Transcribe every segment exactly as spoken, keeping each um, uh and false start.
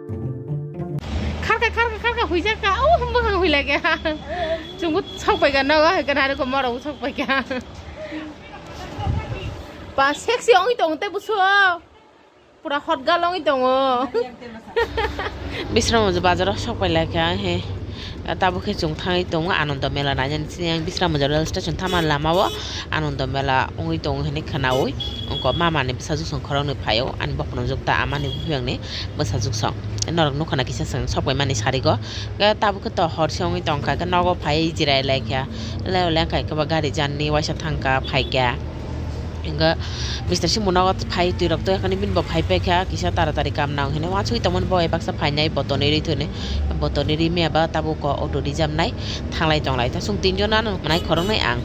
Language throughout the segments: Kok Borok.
Kharka, kharka, kharka, huijak ka. Oh, bwkhang huilai kha. Chwngbo sok pai kha, nogo hai kha, narikol moro bo sok pai kha. Ba, sexy ongwi tong tei buso. Pura hot girl ongwi tongo. Bisramganj bazaro sok pai lai kha he. Tabuk khe chwng thangwi tongo Ananda Mela nainani. Chini ang Bisramganj rail station thangma lamao Ananda Mela ongwi tongo hinwi khwnawi. Ongko mama ni bwsajwk song khoroknwi phaio. Ani bopang jwk ta amani buphyang ni bwsajwk song. Norok nukha na kisa chwng sok pai mani sarigo. Khe tabuk khe to hor se ongwi tongkha khe nogo phai jirai lai kha. Leo lengkai khe ba gari janni waisa thangkha phaikha. Hingke Mister Singh bo nogo phai twi rok twi kani bini bo phai paikha kisa taratari kam nang hinwi wansugwi tongmani bo bai baksa phainai botoni ri thwini botoni ri mia ba tabuk auto rijamnai thanglai tonglai ta chwng tinjon ano nai khoroknwi ang.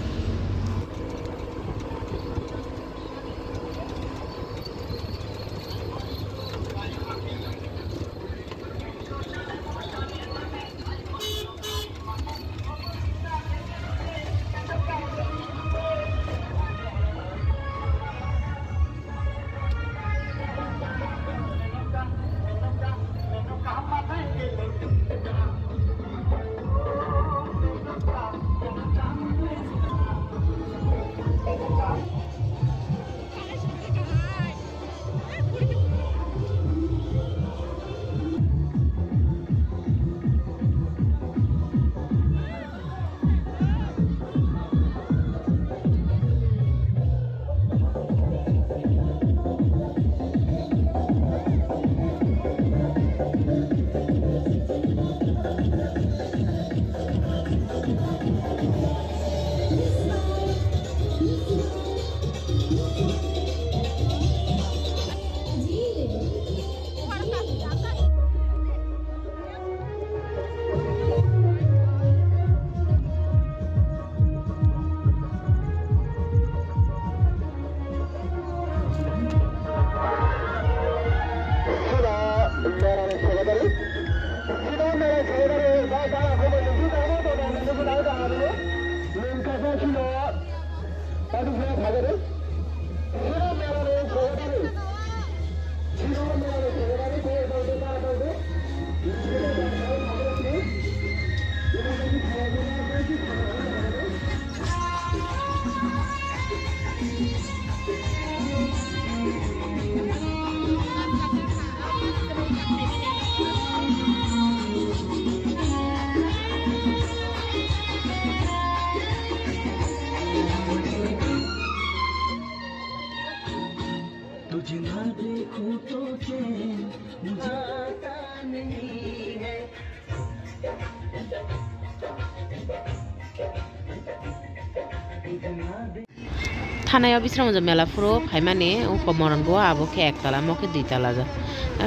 तुझे ना देखूं तो चैन मुझे आता नहीं है। Thanai o Bisramganj mela phuru phaimani ungko moron go abo khe ek tala mo khe dui tala ja.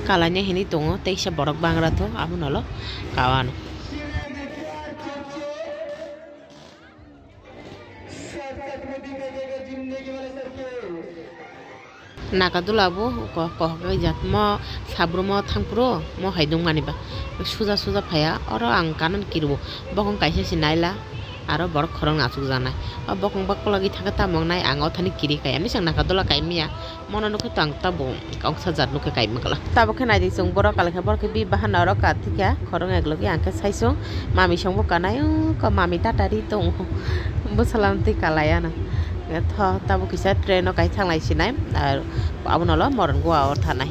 Kalaina hinwi tongo teisa borok bangra tho abo nolo kawan. Nakadula bo ko-, kohok jat mo sabrum o thangphuru mo hai nung mani ba suja suja phaiya oro ang kanan kirbo bokong kaisa se naila aro borok khorang achuk janai o bokong bak kologwi thangkhe tamo nai ang o thani kiri kaya misang nakadula kaimiya. Mono nukhe tang tabuk ongsa jat nukhe kaima kala. Tabuk khe naidi chwng borok kalaikha borok khe bi bahan oro kathikha khorang ek logi ang khe saisung mami songbo kanai ko mami tatari tongo bwsala twi kalaiya no. Tho tabuk kisa train o kai thanglai sinai abono lo moron gua o thanai.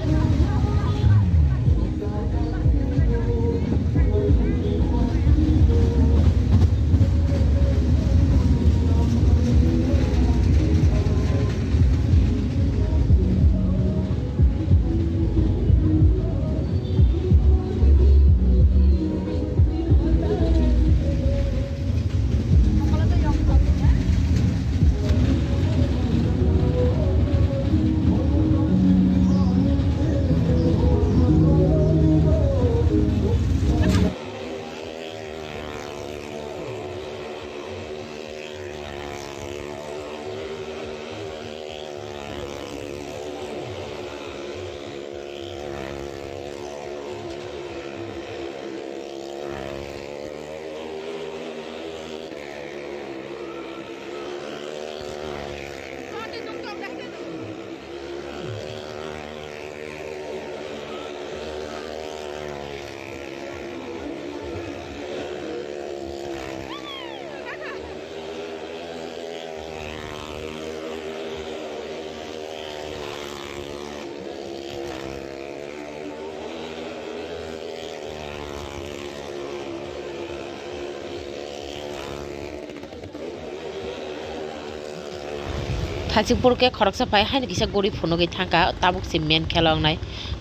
Thaisingpur khe khoroksa phai haino kisa guri phunugwi thangkha, tabuk se main khela wngnai.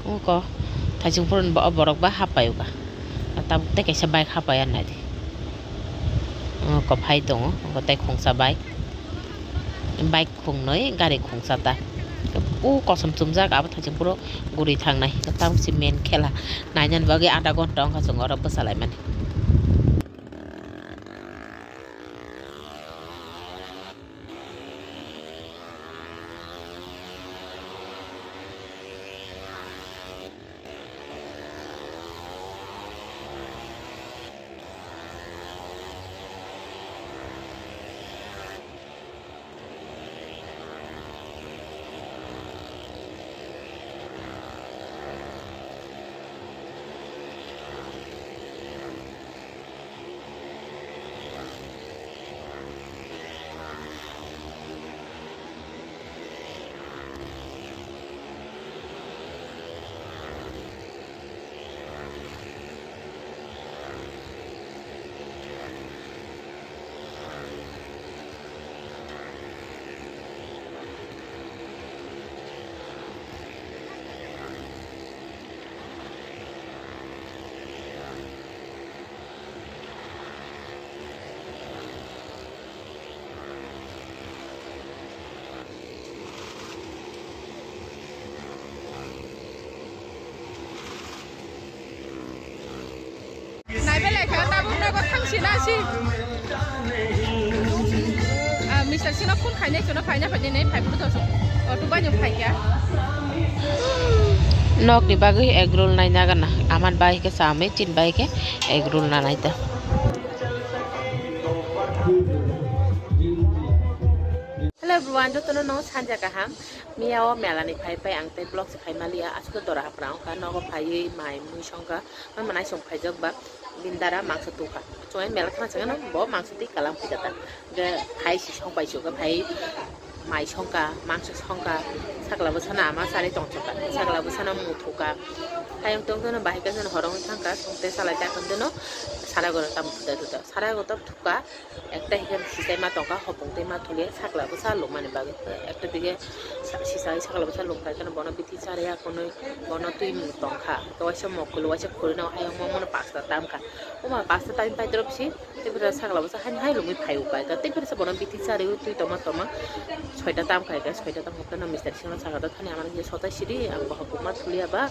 Wngkha Thaisingpur ni bo-, borok ba hapai uka. Tabuk tei kaisa bike hapai ya nai di. Wngkha phai tongo, wngkha tei khungsa bike. Bike khungnwi, gari khungsa ta. O kosom chumjak abo Thaisingpuro guri thangnai. Tabuk se main khela. Nainani bagwi adha ghonta wngkha chwng oro bwchalaimani. Naibe lai kha, tabuk nogo thangsi na si. Ah, Mister Sino phone khainai, sono phaina phainai nai, phai phuru doso. Auto bai no phai kha. Nok ni bagwi egg roll nai naga na. Aman bai khe samwi, chin bai khe egg roll na nai ta. Hello everyone, jotono no sanja kaham. Miya o mela ni phai phai ang tei vlog se khai maliya. Aswk dora hapra wngkha, nogo phaiwi mai mui songkha. Mama naisong phaijak ba bini dara mangsa tukha. Chwng mela khna chwng no bo mangsa twi kalam phaikha ta. Ge phai si song pai chukha phai mai songkha, mangsa songkha, sakla bwsano ama chari tongchokha, sakla bwsano muthuka. Hayung tong jono bahai khe jono horong thangkha, song tei salai ta khon jono sarai goro tam thuda thuda. Sarai goro tam thuka, ekta hinkhe sisai ma tongkha, hopung tei ma thulia, sakla bwsa lomani bagwi. Ekta dige sa-, sisai sakla bwsa lomkha, bono bithi chari ya khonwi. Bono twi mung tongkha, waisa mokol, waisa khuri no hayung mo mono pasta tamkha. Oma pasta tamwi pai drop si, tei bwrwi sakla bwsa haino hai lungwi phai uka. Tei bwrwi bono bithi chari twi tongma tongma soita tamkha, soita tamkha no Mister Singno sakha, thani amar kisa sota sidi, ang boha buma thulia ba,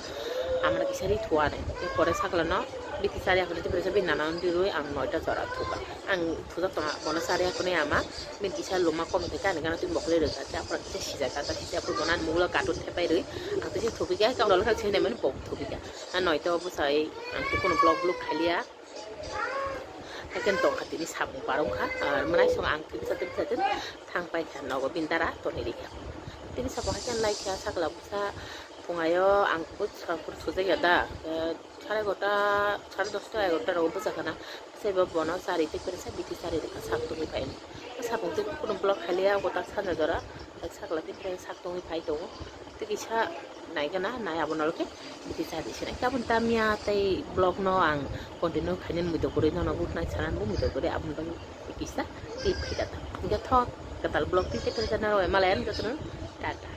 amar kisa ri thua nai. Tei pore sakla no bithi chari akhani tei bwrwi bini nana no dirwi ang noita jora thuka. Ang thujak tongo, bono chari akhani ama. Bini kisa loma kom khe kani gana twi mokol rwkha, tei aphuru kisa sijak, kisa aphuru bono ani mugulo carton thepai rwi, ang tei se thupi kha, khe ulo khe se naimani bo thupi kha. Na noito bwsai ang tei kunu vlog vlog khailiya. Haikhe tongkha tini samung barongkha, ah, mwnaisong ang tini sa tini sa tini thang paikha nogo bini dara tonwi rikha. Tini sabo haikhe laikha sakla bwsa phungaio ang kubui sakur sujak ya da, eh, Sare gota, sare dosta, egarota rogo bwsa khana. Sebo bono chari tei kwrwisa bithi chari rwkha sak tungwi phaino. Sapung tei kunu block khailiya gota sanja jora. Sakla tei kwrwi sak tungwi phai tongo. Tei kisa nai gana, nai abono khe bithi chari sinai. Tabun tamya tei block no ang continue khainani muido kwrwi nono guknai sanani bo muido kwrwi aboni bagwi kisa tei phaikha ta. Hingkhe thok kwtal block tei tei kwrwi sanani malai ano jotono tata.